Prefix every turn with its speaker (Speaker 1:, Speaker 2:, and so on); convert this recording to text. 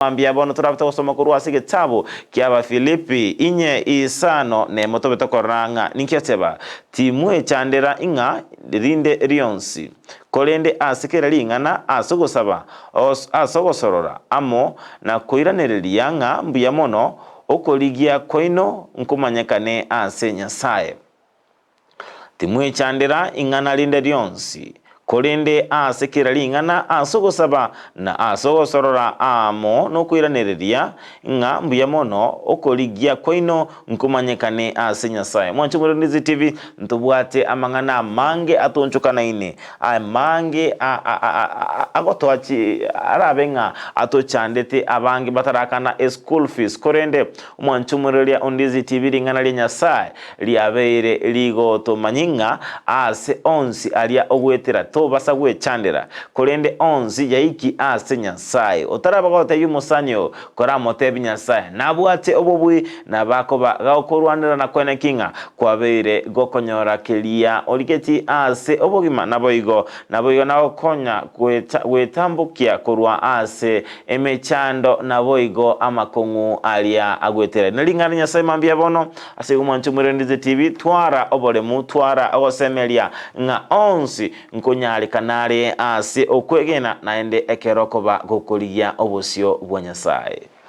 Speaker 1: Mambia bono torabe togosoma korwa ase egetabu ki'Abafilipi inye isano nemo tobe tokorora ng'a ninki ateba, Timwechandera ing'a rinde rionsi, korende ase kera ring'ana ase ogosaba, ase ogosorora, amo na koiranereria ng'a mbuya mono, okorigia kwaino nkomanyekane ase Nyasae. Timwechandera ing'ana rinde rionsi, korende ase kera ring'ana ase ogosaba na ase ogosorora amo nokoiranereria, ng'a mbuya mono okorigia kwaino nkomanyekane ase Nyasae. Mwanche Omorendezi TV, ntobwate amang'ana amange atonchokanaine, amange agotoa chi arabe ng'a atochandete abange batarakana eschool fees, korende omwanche omoreria Ondizi TV ring'ana ria Nyasae Riabeire rigotomanyia ng'a aase onsi aria ogwetera tobasa gwechandera, korende onsi yaiki ase Nyasae. Otaraba gotebia omosani oo, koramotebie Nyasae nabwate obobui, na bakoba gakorwanera na koeneki ng'a kwabeire gokonyora keria origetie ase obogima, naboigo naboigo nagokonya gwetambokia korwa ase emechando naboigo amakong'u aria agwetera. Ne ring'ana ria Nyasae mambia bono, Ase igo mwanche Omorendete TV, twara oboremu, twara ogosemeria, ng'a onsi nkonyarekana are ase okwegena, naende ekero okoba gokorigia obosio bwa Nyasae.